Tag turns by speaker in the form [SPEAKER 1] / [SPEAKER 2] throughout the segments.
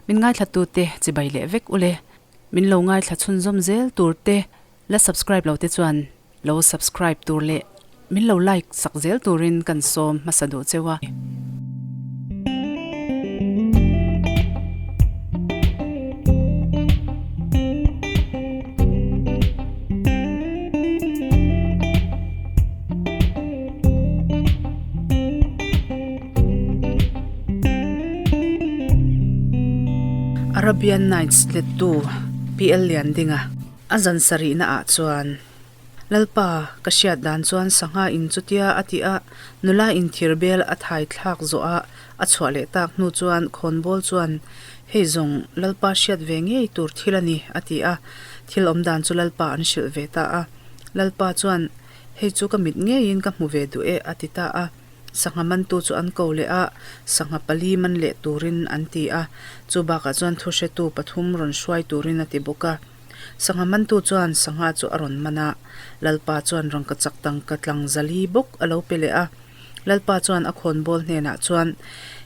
[SPEAKER 1] Min ngaithlatute chibai leh vek ule. Min lo ngaithla chhunzawm zel tur te la subscribe lo te chuan lo subscribe tur leh min lo like sak zel turin kan sawm hmasa duh cheu a. Arabian Nights lettu PL Liandinga a zan sarihna ah chuan Lalpa ka hriat dan chuan sangha in chutia a tih a, nula in thir bel a thai thlak zawh a a chhuah leh tak hnu chuan khawnbawl chuan hei zawng Lalpa hriat ve ngei tur thil a ni a ti a, thil awm dan chu Lalpa an hrilh ve ta a. Lalpa chuan hei chu ka mit ngeiin ka hmu ve duh e a ti ta a. Sangha mantu chu an ko leh a, sangha pali man leh turin an ti a, chu bakah chuan thuhretu pathum rawn hruai turin a ti bawk a. Sangha mantu chuan sangha chu a rawn man a, Lalpa chuan rangkachak tangka tlang zali bawk a lo pe leh a. Lalpa chuan a khawnbawl hnenah chuan,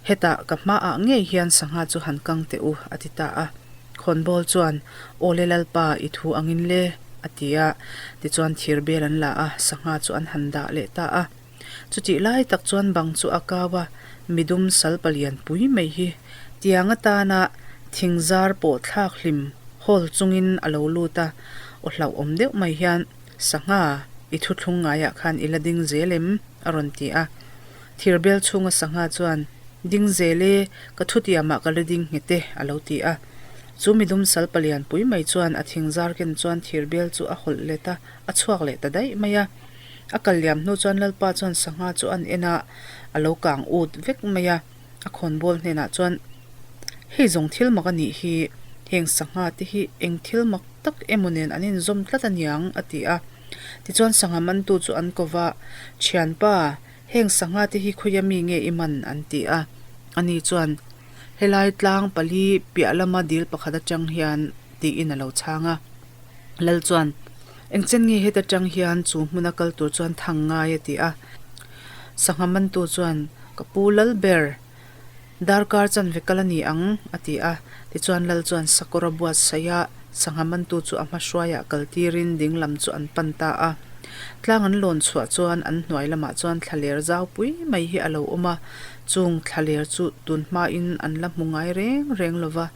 [SPEAKER 1] Hetah ka hmaah ngei hian sangha chu han kang teh u, a ti ta a. Khawnbawl chuan, Awle Lalpa, i thu angin le, a ti a. Tichuan thirbel an la a, sangha chu an han dah leh ta a. Chutih lai tak chuan bang chu a kau a, midum sal palian pui mai hi tiang atana thing zar pawh thlak hlim hawl chungin a lo lut a, aw hlauhawm deuh mai hian sangha i thuthlung ngaiah khan i la ding zel em? a rawn ti a. Thirbel chhunga sangha chuan ding zel e, ka thutiamah ka la ding nghet e a lo ti a. Chu midum sal palian pui mai chuan a thing zar ken chuan thirbel chu a hawlh let a, a chhuak leh ta daih mai a. A kal liam hnu chuan Lalpa chuan sangha chu an en a, a lo kang ut vek mai a. A khawnbawl hnenah chuan, Hei zawng thil mak a nih hi, heng sangha te hi eng thil mak tak emaw nen an inzawm tlat a niang, a ti a. Tichuan sangha mantu chu an ko va, Thianpa, heng sangha te hi khawia mi nge i man? an ti a. Ani chuan, Helai tlang pali piah lama dil pakhat atang hian, tiin a lo chhang a. Lal chuan, Engchen nge heta tang hian chu hmuna kal tur chuan thang ngai a ti a. Sangha mantu chuan, Ka pu lal ber, darkar chanve kal a ni ang, a ti a. Tichuan lal chuan sakawr a buatsaih a, sangha mantu chu a hmahruaiah kal tirin ding lam chu an pan ta a. Tlang an lawn chhuah chuan an hnuai lamah chuan thlaler zau pui mai hi a lo awm a, chung thlaler chu tun hmain an la hmu ngai reng reng lo va.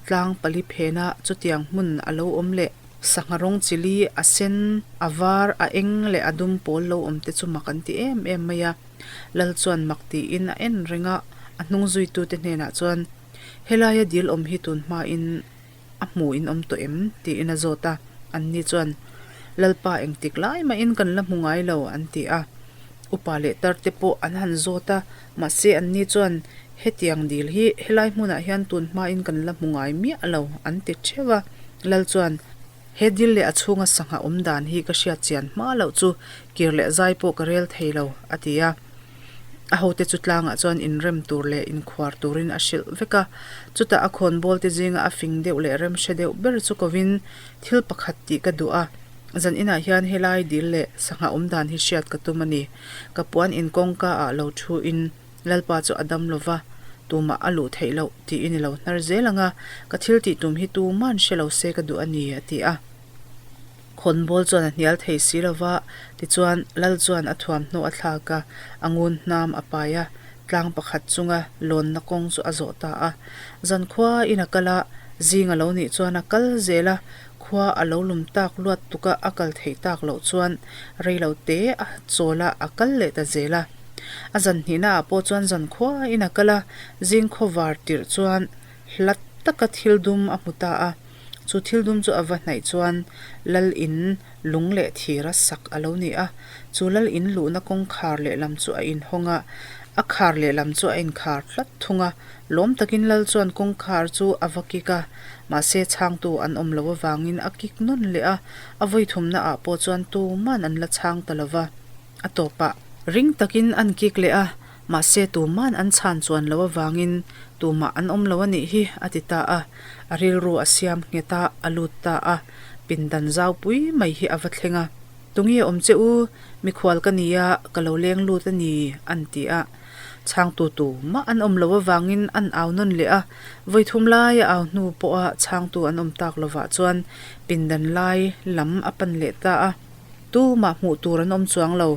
[SPEAKER 1] Tlang pali phena chutiang hmun a lo awm leh. Sangha rawng chili, a sen, a var, a eng leh a dum pawl lo awm te chu mak an ti em em mai a. Lal chuan mak tiin a en reng a, a hnung zuitute hnenah chuan, Helaia dil awm hi tun hmain a hmu in awm tawh em? tiin a zawt a. Anni chuan, Lalpa engtik lai mahin kan la hmu ngai lo, an ti a. Upa leh tar te pawh an han zawt a, mahse anni chuan, Hetiang dil hi helai hmunah hian tun hmain kan la hmu ngai miah lo, an ti theuh a. Lal chuan, He dil leh a chhunga sangha awm dan hi ka hriat chian hma loh chu kir leh zai pawh ka rel thei lo, a ti a. A hote chu tlangah chuan inrem tur leh inkhuar turin a hrilh vek a. Chutah a khawnbawl te zinga a fing deuh leh remhre deuh ber chu kovin thil pakhat tih ka duh a. Zan inah hian helai dil leh sangha awm dan hi hriat ka tum a ni. Ka puan in kawngka ah lo thu in Lalpa chu a dam lo va, tumah a luh theih loh tiin i lo hnar zel ang a, ka thil tih tum hi tuman hre lo se ka duh a ni, a ti a. Khawnbawl chuan a hnial thei si lo va, tichuan Lal chuan a thuamhnaw a thlak a, a ngun hnam a pai a, tlang pakhat chunga lawnna kawng chu a zawh ta a. Zankhua in a kal a, zing a lo nih chuan a kal zel a, Khua a lo lum tak luat tuk a, a kal theih tak loh chuan rei lo te a chawl a, a kal leh ta zel a. A zan hnihna ah pawh chuan zan khuain a kal a, zing khaw var tirh chuan hlat taka thil dum a hmu ta a. Chu thil dum chu a va hnaih chuan lal in lung leh thir a sak a lo ni a. Chu lal in luhna kawngkhar lehlam chu a inhawng a, a khar lehlam chu a inkhar tlat thung a. Lawm takin lal chuan kawngkhar chu a va kik a, mahse chhangtu an awm loh avangin a kik nawn leh a, a vawi thumna ah pawh chuan tuman an la chhang ta lo va. A tawpah ring takin an kik leh a, mahse tuman an chhan chuan loh avangin tumah an awm lo a nih hi a ti ta a, a rilru a siam nghet a, a lut ta a, pindan zau pui mai hi a va thleng a. Tunge awm che u, mikhual ka nia, ka lo leng lut a ni, an ti a. Chhangtu tumah an awm loh avangin an au nawn leh a, vawi thum lai a au hnu pawha chhangtu an awm tak lovah chuan pindan lai lam a pan leh ta a. Tumah hmuh tur an awm chuang lo.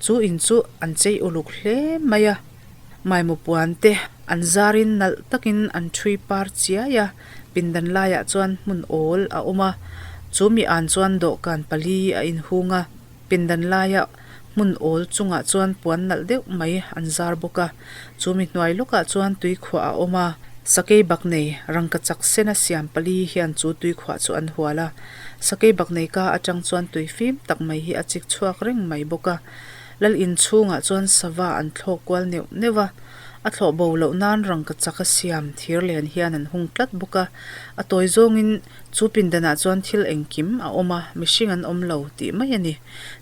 [SPEAKER 1] Chu in chu an chei uluk hle mai a. Maimaw puan te an zarin nalh takin an ṭhui par chiai a, pindan laiah chuan hmun awl a awm a, chu mi an chuan dawhkan pali a inhung a, pindan laia hmun awl chungah chuan puan nalh deuh mai an zar bawk a, chu mi hnuai lawkah chuan tuikhuah a awm a, sakei bak nei rangkachak sena siam pali hian chu tuikhuah chu an hual a, sakei bak nei ka atang chuan tui fim tak mai hi a chik chhuak reng mai bawk a. Lal in chhungah chuan sava an thlawk kual neuh neuh a, a thlawh bo loh nan rangkachak a siam thir len hian an hung tlat bawk a. A tawi zawngin chu pindanah chuan thil engkim a awm a, mihring an awm lo tih mai a ni.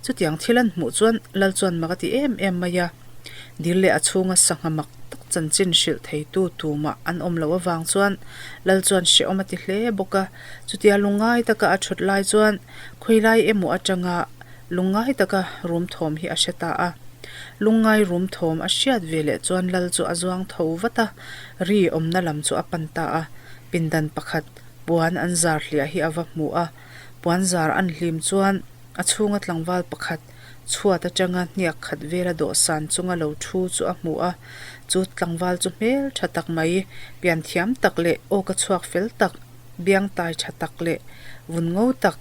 [SPEAKER 1] Chutiang thil an hmuh chuan Lal chuan mak a ti em em mai a. Dil leh a chhunga sangha mak tak chanchin hrilh theitu tumah an awm loh avang chuan Lal chuan hrehawm a ti hle bawk a. Chutia lungngai taka a thut lai chuan khawilai emaw atanga Lungngai taka rum thawm hi a hre ta a. Lungngai rum thawm a hriat ve leh chuan Lal chu a zuang tho vat a, ri awmna lam chu a pan ta a. Pindan pakhat puan an zar hliah hi a va hmu a. Puan zar an hlim chuan a chhunga tlangval pakhat chhuat atanga hniak khat vela dawhsan chunga lo thu chu a hmu a. Chu tlangval chu hmel tha tak mai, pian thiam tak leh awka chhuak fel tak, biang tai tha tak leh vun ngo tak,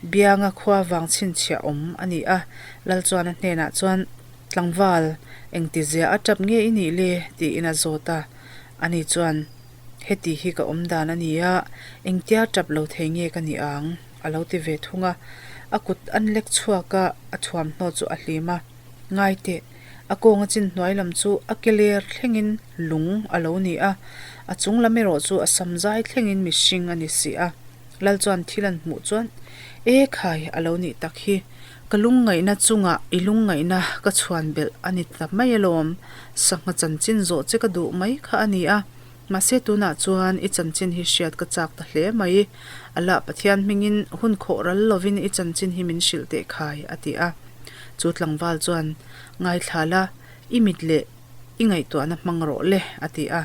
[SPEAKER 1] Bianga khua vang chhinchhiah awm a ni a, Lal chuan a hnenah chuan, Tlangval, engtizia a tap nge i nih le? tiin a zawt a. Ani chuan, Heti hi ka awm dan a ni a, engtia tap lo thei nge ka nih ang? a lo ti ve thung a. A kut an lek chhuak a, a thuamhnaw chu a hlim a. Ngai teh, a kawnga chin hnuai lam chu a ke ler thlengin lung a lo ni a, a chung lam erawh chu a sam zai thlengin mihring a ni si a. Lal chuan thil an hmuh chuan, E khai, a lo nih tak hi. Ka lungngaihna chungah i lungngaihna ka chhuan belh a ni ta mai alawm. Sangha chanchin zawh che ka duh mai kha a ni a. Mahse tunah chuan i chanchin hi hriat ka chak ta hle mai. Allah Pathian hmingin hun khawh ral lovin i chanchin hi min hrilh teh khai, a ti a. Chu tlangval chuan, Ngaithla la, i mit leh i ngaihtuahna hmang rawh le, a ti a.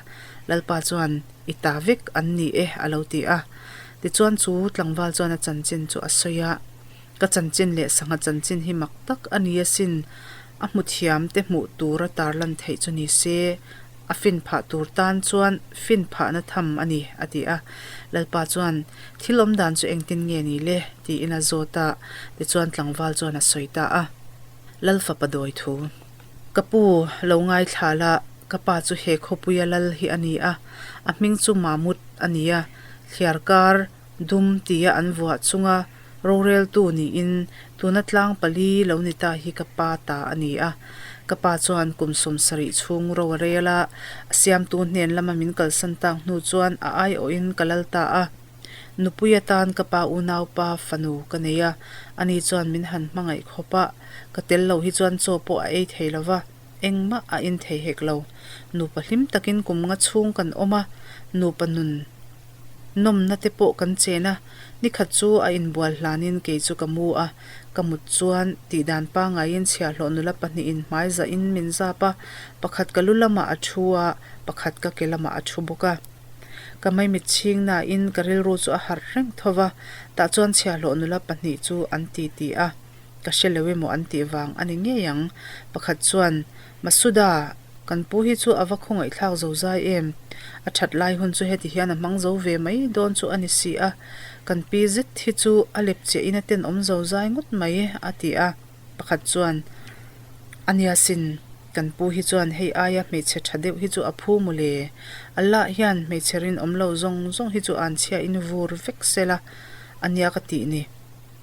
[SPEAKER 1] Lalpa chuan, I ta vek an ni e, a lo ti a. Tichuan chu tlangval chuan a chanchin chu a sawi a, Ka chanchin leh sangha chanchin hi mak tak a ni asin, a hmu thiam te hmuh tura tarlan theih chu ni se, a fin phah tur tan chuan fin phahna tham a ni, a ti a. Lalpa chuan, Thil awm dan chu engtin nge ni le? tiin a zawt a, tichuan tlangval chuan a sawi ta a. Lal fapa dawi thu. Ka pu, lo ngaithla la, ka pa chu he khawpuia lal hi a ni a, a hming chu Mahmud a ni a, thliar kar dum tia an vuah chunga roreltu niin tuna tlang pali lo ni ta hi ka pa ta a ni a. Ka pa chuan kum 70 chhung ro a rel a, a siamtu hnen lama min kalsan tak hnu chuan a aiawhin ka lal ta a. Nupui atan ka pa unaupa fanu ka nei a, ani chuan min han hmangaih khawp a, ka tel lo hi chuan chaw pawh a ei thei lo va, engmah a in thei hek lo. Nupa hlim takin kum nga chhung kan awm a, nupa nun nawmna te pawh kan chen a, nikhat chu a inbual hlanin kei chu ka mu a, ka mut chuan tihdan pangaiin chhiahhlawh nula pahnihin hmai zahin min zap a, pakhat ka lu lamah a thu a, pakhat ka ke lamah a thu bawk a. Ka maimit chhing nain ka rilru chu a harh reng tho va, tah chuan chhiahhlawh nula pahnih chu an ti ti a, ka hre lo emaw an tih vang a ni ngei ang. Pakhat chuan, Masuda, kan pu hi chu a va khawngaihthlak zo zai em? A that lai hun chu heti hian a hmang zo ve mai dawn chu a ni si a, kan pi zet hi chu a lep chiahin a tenawm zo zai ngawt mai, a ti a. Pakhat chuan, A nia sin, kan pu hi chuan hei aia hmeichhe tha deuh hi chu a phu maw le? Allah hian hmeichhe rinawm lo zawng zawng hi chu an chhia in vur vek sela a nia ka tih ni.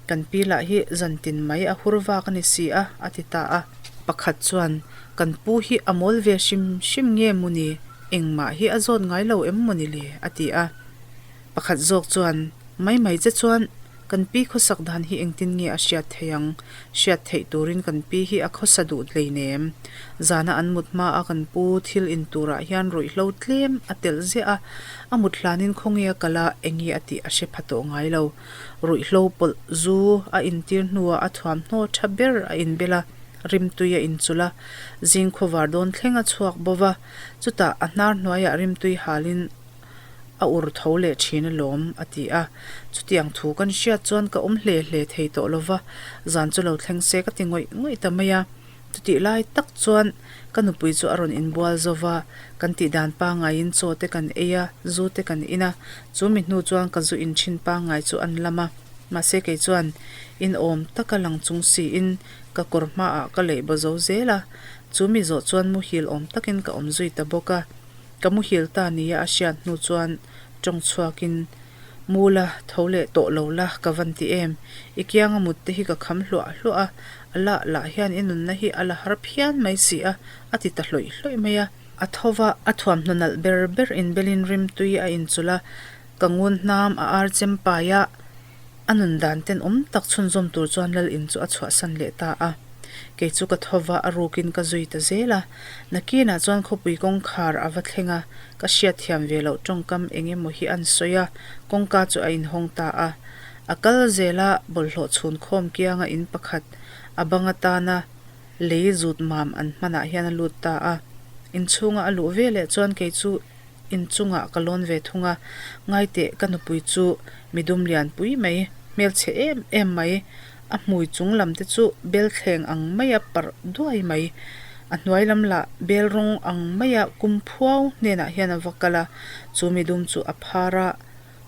[SPEAKER 1] Kan pi lah hi zantin mai a hur vak a ni si a, a ti ta a. Pakhat chuan, Kan pu hi a mawl ve hrim hrim nge maw ni? Engmah hi a zawt ngai lo em maw ni le? a ti a. Pakhat zawk chuan, Mai mai che chuan kan pi khawsak dan hi engtin nge a hriat theih ang? Hriat theih turin kan pi hi a khawsa duh hleinem. Zana an mut hma a kan pu thil in turah hian ruihhlo tlem a telh ziah a, a mut hlanin khawnge a kal a, enge a tih a hre pha tawh ngai lo. Ruihhlo pawlh zu a intir hnuah a thuamhnaw tha ber a inbel a. Rimtui a inchulh a, zing khawvar dawn thleng a chhuak bo va, chutah a hnar hnuaiah rimtui halin a ur tho leh thin alawm, a ti a. Chutiang thu kan hriat chuan ka awm hle hle thei tawh lo va, zan chu lo thleng se ka ti ngawih ngawih ta mai a. Chutih lai tak chuan ka nupui chu a rawn inbual zo va, kan tih dan pangaiin chaw te kan ei a, zu te kan in a, chu mi hnu chuan ka zu in thin pangai chu an lam a. Mahse kei chuan in awm taka lang chung siin ka kawr hmaah ka leih baw zo zel a, chu mi zawh chuan muhil awm takin ka awm zui ta bawk a. Ka muhil ta nia a hriat hnu chuan tawng chhuakin Mu la, tho leh tawh lo la, ka van ti em? I kianga mut te hi ka kham hluah hluah a, a lah lah hian i nunna hi a la har phian mai si a, a ti ta hlawih hlawih mai a. A tho va, a thuamhnaw nalh ber ber inbelin rimtui a inchulh a, ka ngun hnam a ar chem pai a, a nun dan tenawm tak chhunzawm tur chuan lal in chu a chhuahsan leh ta a. Kei chu ka tho va, a rukin ka zui ta zel a. Nakinah chuan khawpui kawngkhar a va thleng a, ka hriatthiam ve loh tawngkam eng emaw hi an sawi a, kawngka chu a inhawng ta a. A kal zel a, bawlhhlawh chhun khawm kianga in pakhat a bang atana lei zut mam an hmanah hian a lut ta a. Inchhunga a luh veleh chuan kei chu inchungah ka lawn ve thung a, ngaiteh ka nupui chu midum lianpui mai, hmelchhe em em mai, a hmui chung lam te chu bel thleng ang maia parh duai mai, a hnuai lam lah bel rawng ang maia kum phuau hnenah hian a va kal a, chu midum chu a phar a,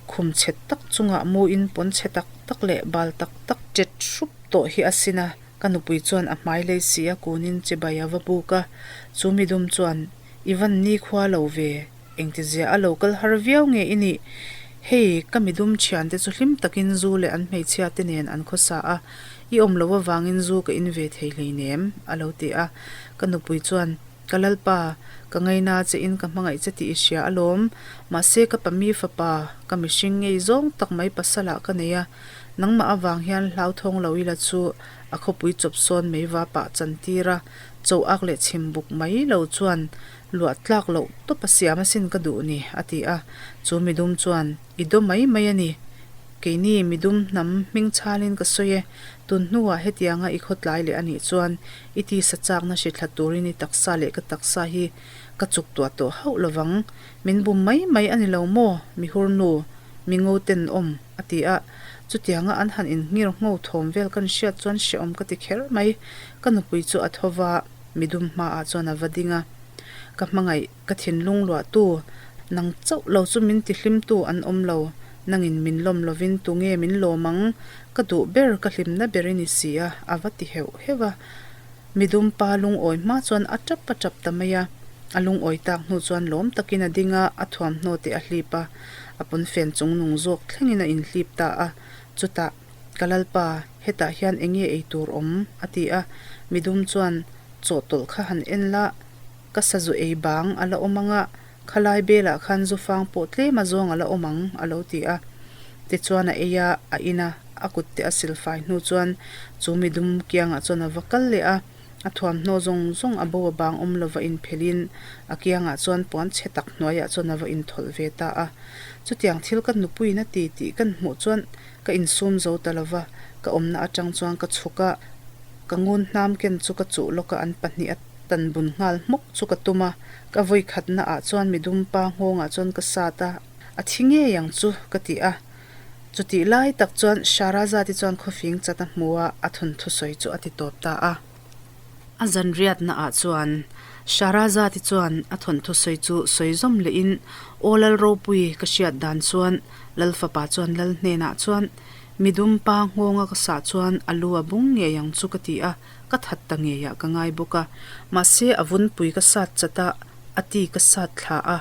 [SPEAKER 1] khum chhe tak chungah muin pawn chhe tak tak leh bal tak tak tet hrup tawh hi a sin a, ka nupui chuan a hmai lei si a kunin chibai a va buk a, chu midum chuan I van nikhua lo ve, engtizia a lo kal har viau nge i nih? Hei, ka midum thiante chu hlim takin zu leh an hmeichhia te nen an khawsa a, i awm loh avangin zu ka in ve thei hleinem, a lo ti a. Ka nupui chuan, Ka Lalpa, ka ngaina che in ka hmangaih che tih i hria alawm, mahse ka pami fapa, ka mihring ngei zawng tak mai pasalah ka nei a, nangmah avang hian hlauthawng lo ila chu a khawpui chawp sawn mei va pah chantir a, Cho ak leh chhim buk mai lo chuan luah tlak loh tawp a siam asin ka duh ni, a ti a. Chu midum chuan, I daw mai mai a ni. Keini midum hnam hming chhalin ka sawi e. Tun hnuah hetianga i khawtlai leh a nih chuan i tisa chakna hri thla turin i taksa leh ka taksa hi ka chuk tuah tawh hauh lovang. Min bum mai mai a ni lo maw, mihurnu, mingo tenawm, a ti a. Chutianga an han inngir ngho thawm vel kan hriat chuan hrehawm ka ti kher mai. Ka nupui chu a tho va, midum hmaah chuan a va ding a. Ka hmangaih, ka thinlung luahtu, nang chauh lo chu min ti hlimtu an awm lo. Nangin min lawm lovin tunge min lawm ang? Ka duh ber, ka hlimna ber i ni si a, a va ti heuh heuh a. Midum pa lungawi hma chuan a tap a tap ta mai a. A lungawi tak hnu chuan lawm takin a ding a, a thuamhnaw te a hlip a. A pawnfen chung nung zawk thlengin a inhlip ta a. Chutah, Ka Lalpa, hetah hian eng nge ei tur awm? a ti a. Midum chuan, Chawhtawlh kha han en la, ka sazu ei bang a la awm ang a, khalai belah khan zufang pawh tlem a zawng a la awm ang, a lo ti a. Tichuan a ei a, a in a, a kut te a silfai hnu chuan chu midum kiangah chuan a va kal leh a. A thuamhnaw zawng zawng a bo a bang awm lova inphelhin a kiangah chuan puan chhe tak hnuaiah chuan a va inthawlh ve ta a. Chutiang thil ka nupuiin a ti tih kan hmuh chuan ka insum zo ta lova, ka awmna atang chuan ka chhuk a, ka ngun hnam ken chu ka chuh lawk a, an pahnih a tan bun nghal hmawk chu ka tum a, ka vawi khatna ah chuan midum pa nghawngah chuan ka sat a, a thi ngei ang chu ka ti a. Chutih lai tak chuan Shahrazad-i chuan khawfing chat a hmu a, a thawnthu sawi chu a ti tawp ta a. A zanriatna ah chuan Shahrazad-i chuan a thawnthu sawi chu sawi zawm lehin, Aw Lal ropui, ka hriat dan chuan Lal fapa chuan Lal hnenah chuan midum pa nghawnga ka sah chuan a lu a bung ngei ang chu ka ti a, ka that ta ngeiah ka ngai bawk a. Mahse a vunpui ka sat chat a, a ti ka sat thla a,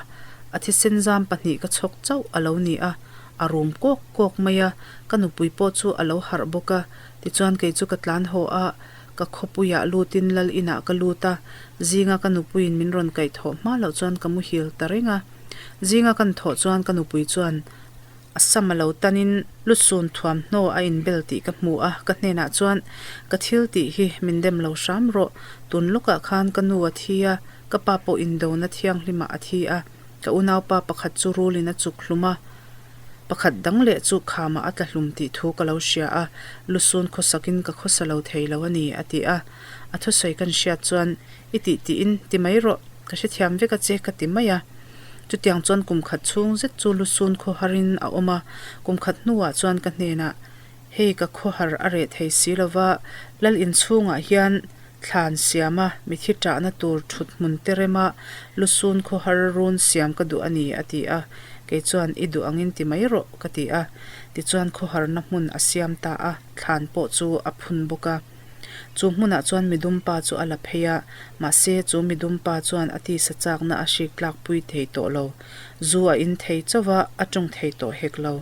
[SPEAKER 1] a thisen zam pahnih ka chhawk chauh a lo ni a, a rum kawk kawk mai a, ka nupui pawh chu a lo harh bawk a, tichuan kei chu ka tlan haw a, ka khawpuiah lutin lal inah ka lut a, zinga ka nupuiin min rawn kaih thawh hma loh chuan ka muhil ta reng a, zinga kan thawh chuan ka nupui chuan a sam a lo tanin lusun thuamhnaw a inbel tih ka hmu a, ka hnenah chuan ka thil tih hi min dem lo hram rawh, tun lawkah khan ka nu a thi a, ka pa pawh indona thianghlimah a thi a. Ka unaupa pakhat chu rulin a chuk hlum a. Pakhat dang leh chu khamah a tla hlum tih thu ka lo hria a, lusun khawsakin ka khawsa lo thei lo a ni, a ti a. A thusawi kan hriat chuan, I tih tiin ti mai rawh, ka hrethiam vek a che ka ti mai a. Chutiang chuan kum khat chhung zet chu lusun khawharin a awm a, kum khat hnuah chuan ka hnenah, Hei ka khawhar a reh thei si lo va, lal inchhungah hian thlan siama mithi ṭahna tur ṭhut hmun te rema lusun khawhar run siam ka duh a ni, a ti a. Kei chuan, I duh angin ti mai rawh, ka ti a. Tichuan khawharna hmun a siam ta a, thlan pawh chu a phun bawk a. Chu hmunah chuan midum pa chu a la phei a, mahse chu midum pa chuan a tisa chakna a hrik tlakpui thei tawh lo. Zu a in thei chauh va, a tawng thei tawh hek lo.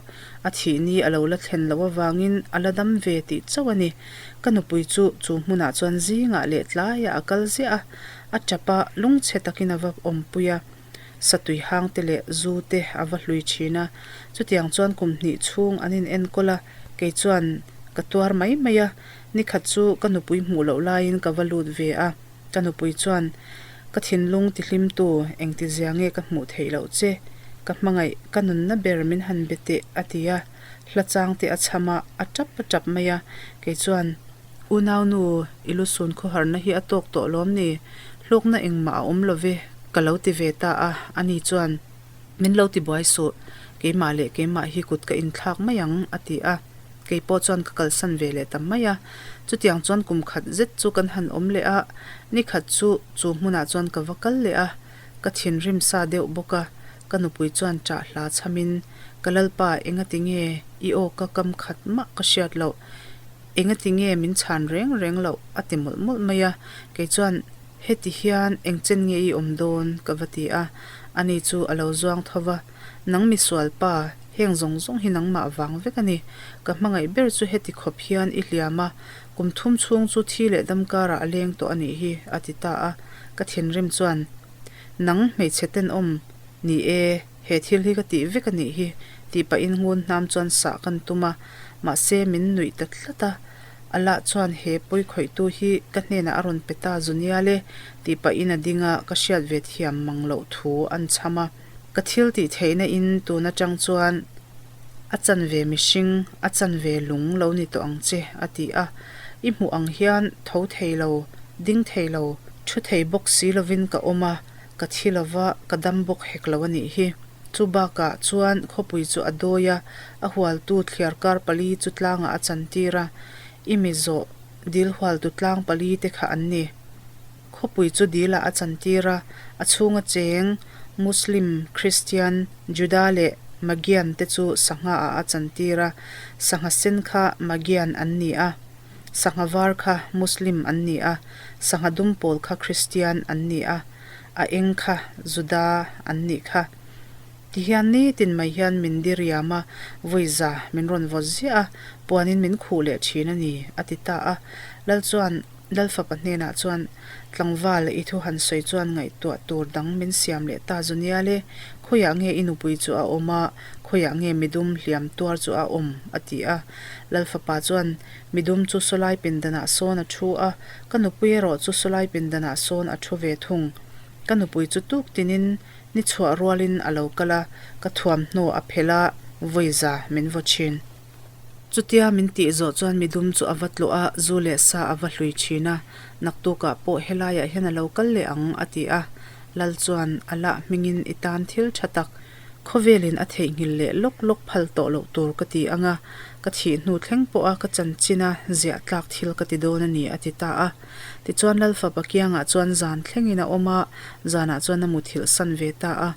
[SPEAKER 1] A thih ni a lo la thlen loh avangin a la dam ve tih chauh a ni. Ka nupui chu chu hmunah chuan zingah leh tlaiah a kal ziah a, a tap a, lungchhe takin a va awmpui a. Satui hang te leh zu te a va hlui thin a, chutiang chuan kum hnih chhung an in enkawl a, kei chuan ka tuar mai mai a, nikhat chu ka nupui hmuh loh laiin ka va lut ve a, ka nupui chuan ka thinlung tihlimtu engtizia nge ka hmuh theih loh che, ka hmangaih ka nunna ber min han be teh a ti a, hla chang te a chham a, a tap a tap mai a, kei chuan. Unaunu, i lusun khawharna hi a tawk tawh lawm ni? Hlawkna engmah a awm lo ve, ka lo ti ve ta a. Ani chuan, Min lo ti buai suh, keimah leh keimah hi kut ka inthlak mai ang, a ti a. Kei pawh chuan ka kalsan ve leh ta mai a. Chutiang chuan kum khat zet chu kan han awm leh a, ni khat chu chu hmunah chuan ka va kal leh a. Ka thinrim sa deuh bawk a, ka nupui chuan ṭah hla chhamin, Ka Lalpa, engati nge i aw ka kam khat mah ka hriat loh? Engati nge min chhan reng reng loh? a ti mawlh mawlh mai a. Kei chuan, Heti hian eng chen nge i awm dawn? ka va ti a. Ani chu a lo zuang tho va, Nang misual pa, heng zawng zawng hi nangmah vang vek a ni. Ka hmangaih ber chu heti khawp hian i hliam a, kum thum chhung chu thi leh dam karah a leng tawh a nih hi, a ti ta a. Ka thinrim chuan, Nang hmeichhe tenawm ni e. He thil hi ka tih vek a nih hi, tih pahin ngun hnam chuan sah kan tum a, mahse min nuih ta tlat a. Allah chuan he pawi khawihtu hi ka hnenah a rawn pe ta zu nial e, tih pahin a ding a, ka hriat ve thiam mang loh thu an chham a. Ka thil tih theihna in tun atang chuan a chanve mihring, a chanve lung lo ni tawh ang che, a ti a. I hmuh ang hian tho thei lo, ding thei lo, thu thei bawk si lovin ka awm a, Ka thi lo va, ka dam bawk hek lo a nih hi. Chu bakah chuan khawpui chu a dawi a, a hualtu thliarkar pali chu tlangah a chantir a, i mi zawh dil hualtu tlang pali te kha an ni. Khawpui chu dilah a chantir a, a chhunga cheng Muslim, Kristian, Juda leh Magian te chu sangha ah a chantir a, sangha sen kha Magian an ni a. Sangha var kha Muslim an ni a, sangha dum pawl kha Kristian an ni a, a eng kha Juda an nih kha. Tihian nitin mai hian min diriam a, vawiza min rawn vaw ziah a, puanin min khuh leh thin a ni, a ti ta a. Lal chuan Lalfapa hnenah chuan, Tlangval, i thu han sawi chuan ngaihtuah tur dang min siam leh ta zu nia le, khawiah nge i nupui chu a awm a, khawiah nge midum hliam tuar chu a awm? a ti a. Lalfapa chuan, Midum chu sawlai pindanah sawn a thu a, ka nupui erawh chu sawlai pindanah sawn a thu ve thung. Ka nupui chu tuk tinin ni chhuah rualin a lo kal a, ka thuamhnaw a phelh a, vawiza min vaw thin. Chutia min tih zawh chuan midum chu a va tlawh a, zu leh sa a va hlui thin a, naktukah pawh helaiah hian a lo kal leh ang, a ti a. Lal chuan, A lah hmingin i tan thil tha tak Khawvelin a theihnghilh leh lawk lawk phal tawh loh tur ka ti ang a, ka thih hnu thleng pawha ka chanchina ziah tlak thil ka ti dawn a ni, a ti ta a. Tichuan Lalfapa kiangah chuan zan thlengin a awm a, zanah chuan a muthilh san ve ta a.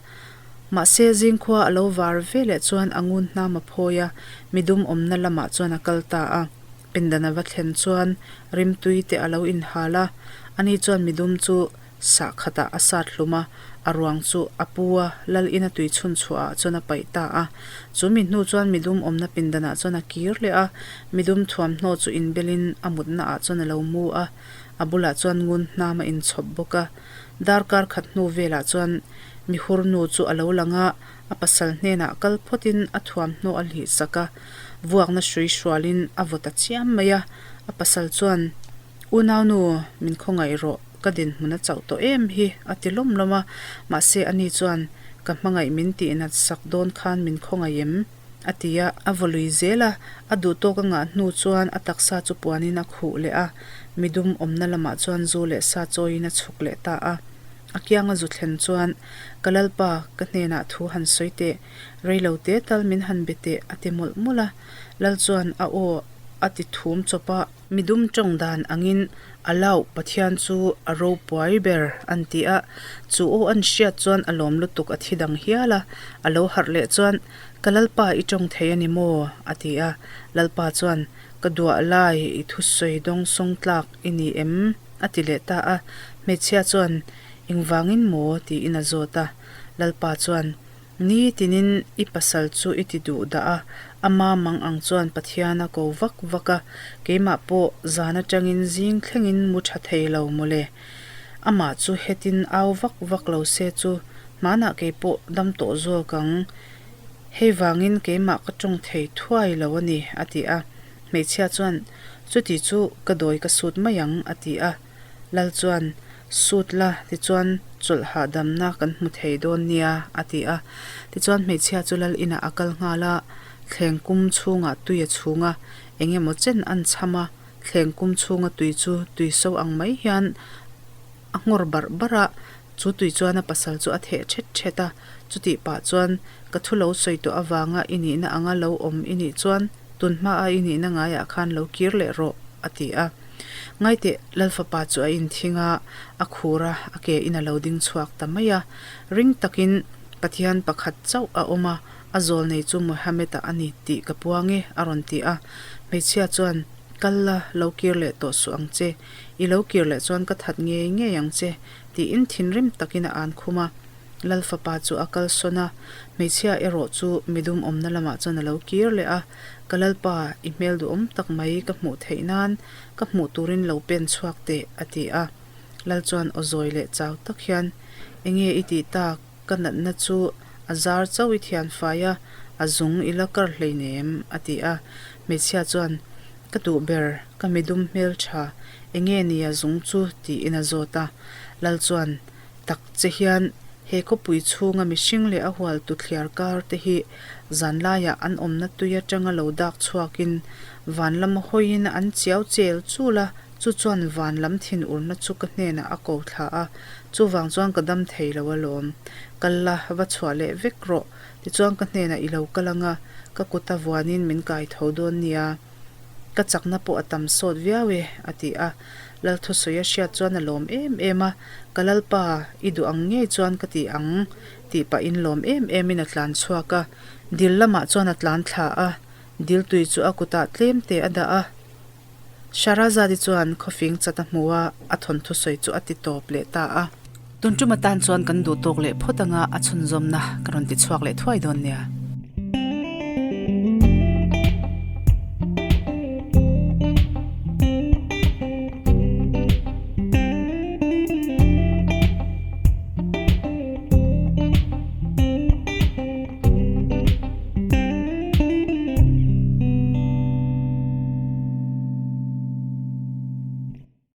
[SPEAKER 1] Mahse zingkhua a lo var ve leh chuan a ngun hnam a phawi a, midum awmna lamah chuan a kal ta a. Pindan a va thlen chuan rimtui te a lo inhal a, ani chuan midum chu Sah khatah a sat hlum a, a ruang chu a pu a, lal ina tui chhun chhuahah chuan a paih ta a. Chu mi hnu chuan midum awmna pindanah chuan a kir leh a, midum thuamhnaw chu inbelin a mutnaah chuan a lo mu a, a bulah chuan ngun hnam a inchhawp bawk a. Darkar khat hnu velah chuan mihur nu chu a lo lang a, a pasal hnenah kal phawtin a thuamhnaw a hlih sak a, vuakna hrui hrualin a vaw ta chiam mai a, a pasal chuan, Unaunu, min khawngaih rawh, ka dinhmun a chauh tawh em hi, a ti lawm lawm a. Mahse, ani chuan, Ka hmangaih min tihnat sak dawn khan min khawngaih em? A ti a, a vaw lui zel a, a duhtawk a ngah hnu chuan a taksa chu puanin a khuh leh a, midum awmna lamah chuan zu leh sa chawiin a chhuk leh ta a. A kianga zu thlen chuan, Ka Lalpa, ka hnenah thu han sawi teh, reilo te tal min han be teh, a ti mawlh mawlh a. Lal chuan a aw a ti thum chawp a. Midum tawng dan angin a lauh Pathian chu a ropuai ber an ti a, chu aw an hriat chuan a lawm lutuk a thi dang hial a, a lo harh leh chuan Ka Lalpa i tawng thei a ni maw? a ti a, Lalpa chuan Ka duah lai i thusawi dawng sawng tlak i ni em? a ti leh ta a, hmeichhia chuan Engvangin maw? tiin a zawt a, Lalpa chuan Ni tinin i pasal chu i ti duh dah a, ama mang ang chuan Pathian a ko vak vak a, keimah pawh zan atangin zing thlengin mu tha thei lo mawle. Amah chu hetin au vak vak lo se chu hmanah kei pawh dam tawh zawk ang. Hei vangin keimah ka tawng thei thuai lo a ni, a ti a. Hmeichhia chuan, Chuti chu ka dawi ka sut mai ang, a ti a. Lal chuan, Sut la, tichuan chawlh hahdamna kan hmu thei dawn nia, a ti a. Tichuan hmeichhia chu lal inah a kal nghal a, thleng kum chhungah tui a chhung a, eng emaw chen an chham a, thleng kum chhunga tui chu tui so ang mai hian a nghawr barh barh a, chu tui chuan a pasal chu a theh thet thet a, chutih pah chuan ka thu lo sawi tawh avanga i nihna anga lo awm i nih chuan tun hmaa i nihna ngaiah khan lo kir leh rawh, a ti a. Ngaiteh, Lalfapa chu a inthing a, a khur a, a ke in a lo ding chhuak ta mai a. Ring takin Pathian pakhat chauh a awm a, a zawl nei chu Mohammed-a a ni tih ka puang e, a rawn ti a. Hmeichhia chuan, Kal la, lo kir leh tawh suh ang che. I lo kir leh chuan ka that ngei ngei ang che, tiin thinrim takin a an khum a. Lalfapa chu a kal sawn a, hmeichhia erawh chu midum awmna lamah chuan a lo kir leh a. Ka Lalpa, i hmel duhawm tak mai ka hmuh theih nan ka hmuh turin lo pen chhuak teh, a ti a. Lal chuan aw zawi leh chau tak hian, Enge i tih tak, ka natna chu a zar chauh i thian fai a, a zung i la kar hleinem, a ti a. Hmeichhia chuan, Ka duh ber, ka midum hmel tha, enge ni a zung chu? tiin a zawt a. Lal chuan, Tak che hian he khawpui chhunga mihring leh a hualtu thliar kar te hi zanlaiah an awmna tui atanga lo dak chhuakin van lama hawiin an chiau chel chul a, chu chuan van lam thinurna chu ka hnenah a ko thla a, chuvang chuan ka dam thei lo alawm. Kal la, va chhuah leh vek rawh, tichuan ka hnenah i lo kal anga ka kuta vuanin min kai tho dawn nia. Ka chakna pawh a tam sawt viau e, a ti a. Lalthusawi a hriat chuan a lawm em em a, Ka Lalpa, i duh ang ngei chuan ka ti ang, tih pahin lawm em emin a tlan chhuak a. Dil lamah chuan a tlan thla a, dil tui chu a kutah tlem te a dah a. Shahrazad-i chuan khawfing chat a hmu a, a thawnthusawi chu a ti tawp leh ta a. Tun tum atan chuan kan duh tawk leh phawt anga a chhunzawmna ka rawn ti chhuak leh thuai dawn nia.